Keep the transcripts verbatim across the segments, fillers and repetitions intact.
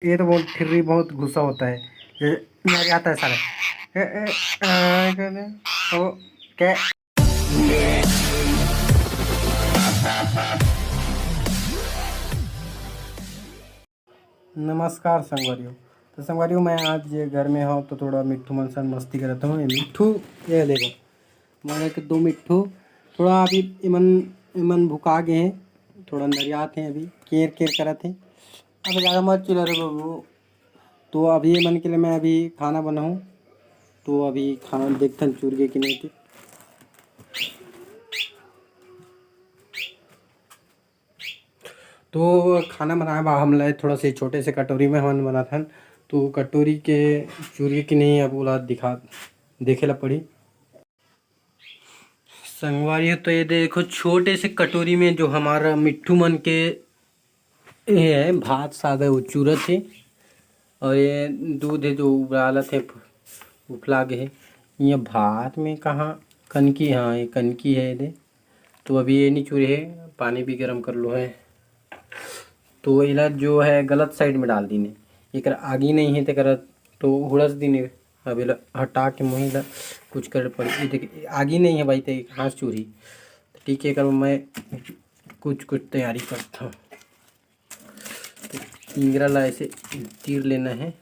ये तो बहुत ठिर्री, बहुत गुस्सा होता है, ये नरियाता है साला। ए, ए, ए, कहने, ओ, क्या? नमस्कार संगवारियों। तो संगवारियों, मैं आज ये घर में हूँ तो थोड़ा मिट्ठू मन सन मस्ती करत हूँ। ये मिट्ठू, ये देखो, माने कि दो मिट्ठू, थोड़ा अभी इमन इमन भुका गए हैं, थोड़ा नरियात हैं, अभी केर केर करत हैं। अब ज़्यादा मत चिल्ला रे बाबू। तो अभी इमन के लिए मैं अभी खाना बनाऊँ, तो अभी खाना देखथन चुर गे कि नहीं। तो खाना बनाए बा हमला थोड़ा से छोटे से कटोरी में हमन बनाथन, तो कटोरी के चुर गे कि नहीं, अब ओला दिखा, देखे ला पड़ी। संगवारी हो, तो ये देखो, छोटे से कटोरी में जो हमारा मिट्ठू मन के ये है, भात सादा वो चूरत है, और ये दूध है जो उबालत है, उफला गे है। ये भात में कहाँ कनकी, हाँ, ये कनकी है, ये दे। तो अभी ये नहीं चूरे है, पानी भी गरम कर लो है। तो एला जो है गलत साइड में डाल दीने, एकर आगी नहीं है, तेकर तो हुड़स दीने। अब एला हटा के मुही ला कुछ कर पड़ी। ये देखिए, आगी नहीं है भाई, ते हाथ चूरी। तो ठीक है, एकर मैं कुछ कुछ तैयारी करता हूँ। तो इंगरा ला ऐसे तीर लेना है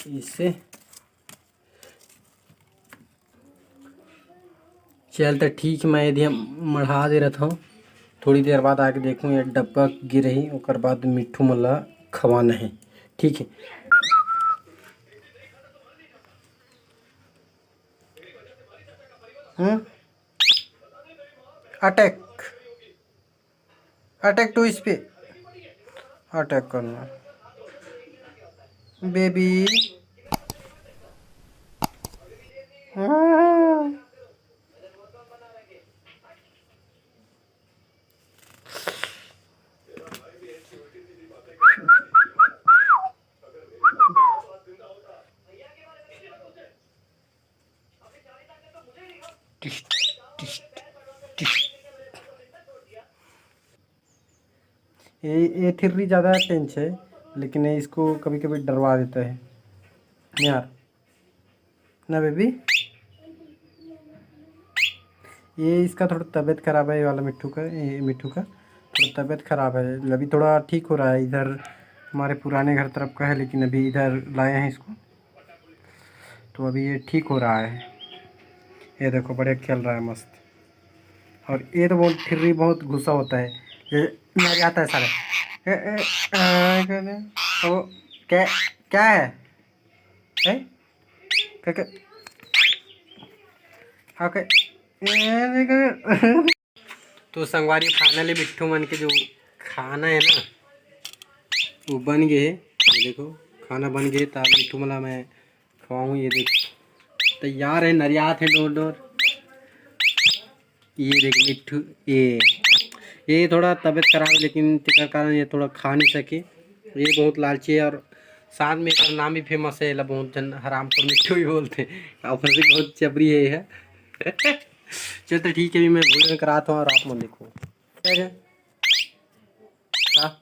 इससे। चल, तो ठीक, मैं यदि हम मढ़ा दे रहत हूँ, थोड़ी देर बाद आके देखूँ, ये डबका गिरही, ओकर बाद मिट्ठू मन ला खवाना है, ठीक है। हम्म, अटैक, अटैक टू इस पे अटैक करना, बेबी। टिस्ट, टिस्ट, टिस्ट। ये ये थिर्री ज़्यादा टेंस है, लेकिन ये इसको कभी कभी डरवा देता है यार, ना बेबी। ये इसका थोड़ा तबीयत ख़राब है, ये वाला मिट्ठू का, ये मिट्ठू का थोड़ा तबीयत ख़राब है। अभी थोड़ा ठीक हो रहा है, इधर हमारे पुराने घर तरफ का है, लेकिन अभी इधर लाए हैं इसको, तो अभी ये ठीक हो रहा है। ये देखो, बढ़िया खेल रहा है मस्त। और ये तो बहुत ठिर्री, बहुत गुस्सा होता है, ये नरियाता है साला। ए, ए, ए, कहने, ओ, क्या, क्या है? ए? क्या, क्या? हाँ, क्या? ए, नहीं, क्या? तो संगवारी, finally मिट्ठू मन के जो खाना है ना, वो बन गए है। ये देखो, खाना बन गए, तो मिट्ठू मन ला मैं खवाऊँ। ये देख, तैयार है, नरियात है डोर डोर। ये देख मिट्ठू, ये ये थोड़ा तबीयत खराब है, लेकिन तेकर कारण ये थोड़ा खा नहीं सके। ये बहुत लालची है, और साथ में एकर नाम भी फेमस है, एला बहुत जन हरामखोर मिट्ठू भी बोलते हैं, और भी बहुत चबरी है ये। चल, तो ठीक है, अभी मैं भोजन कराता हूँ और आप मन देखो। क्या है? हाँ?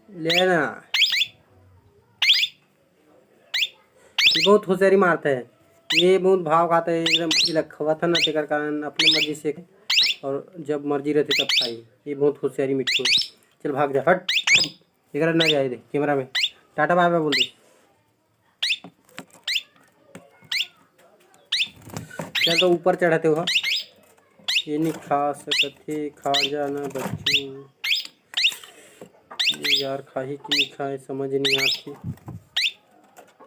लेना। ये बहुत होशियारी मारता है, ये बहुत भाव खाता है एकदम। ये लखवा था ना, तेकर कारण अपने मर्जी से, और जब मर्जी रहते तब खाई। ये बहुत होशियारी मिट्ठू है। चल, भाग जा, हट। एकरा ना जाए दे कैमरा में। टाटा बाय बाय बोल दे। चल, तो ऊपर चढ़ाते हो। ये नहीं खा सकत हे, खा जाना बच्चू। ये यार खाही कि नहीं खाए, समझ नहीं आती।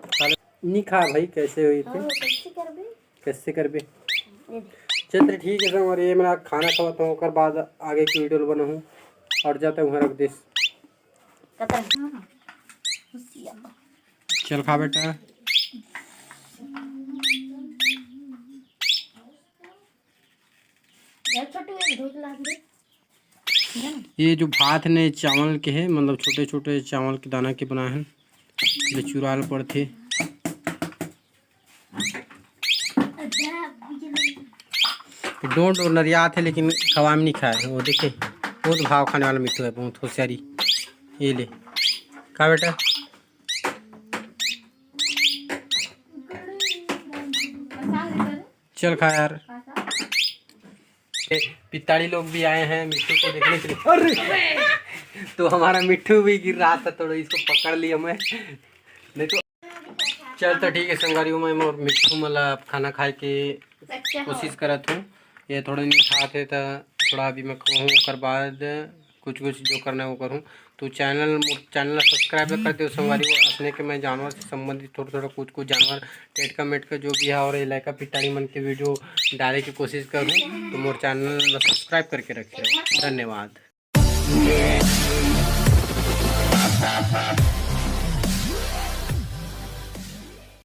खा ले। नहीं खा भाई, कैसे हुई थी? हाँ, कैसे करबे? कैसे करबे? ये देख। चल, तो ठीक है, संगवारी, ये मैं खाना खवाता हूँ, ओकर बाद आगे की वीडियो बनाऊँ। और जाता हूँ, रख दे। कतर। हाँ, हाँ। चल खा बेटा। ये जो भात ने चावल के है, मतलब छोटे छोटे चावल के दाना के बनाए हैं, ये चुराल पड़थे। डोंट और नरियात है, लेकिन खवा में नहीं खाए। वो देखे, बहुत भाव खाने वाला मिट्ठू है, बहुत होशियारी। ये ले, खा बेटा, चल खा यार। ए, पिताड़ी लोग भी आए हैं मिट्ठू को देखने के लिए। अरे! तो हमारा मिट्ठू भी गिर रहा था, थोड़ा इसको पकड़ लिया मैं, नहीं तो। चल तो ठीक है संगवारी हो, मैं मोर मिट्ठू मन ला अब खाना खाए के कोशिश करत हूँ। ये थोड़ा नहीं खाते था, थोड़ा अभी मैं खाऊँ, ओकर बाद कुछ कुछ जो करना है वो करूँ। तो चैनल, मोर चैनल ला सब्सक्राइब कर दियो संगवारी हो। असने के मैं जानवर से संबंधित थोड़ा थोड़ा कुछ कुछ जानवर, टेटका मेटका जो भी है और इलाका पिटारी मन के वीडियो डाले के कोशिश करूँ। तो मोर चैनल ला सब्सक्राइब करके रखियो। धन्यवाद।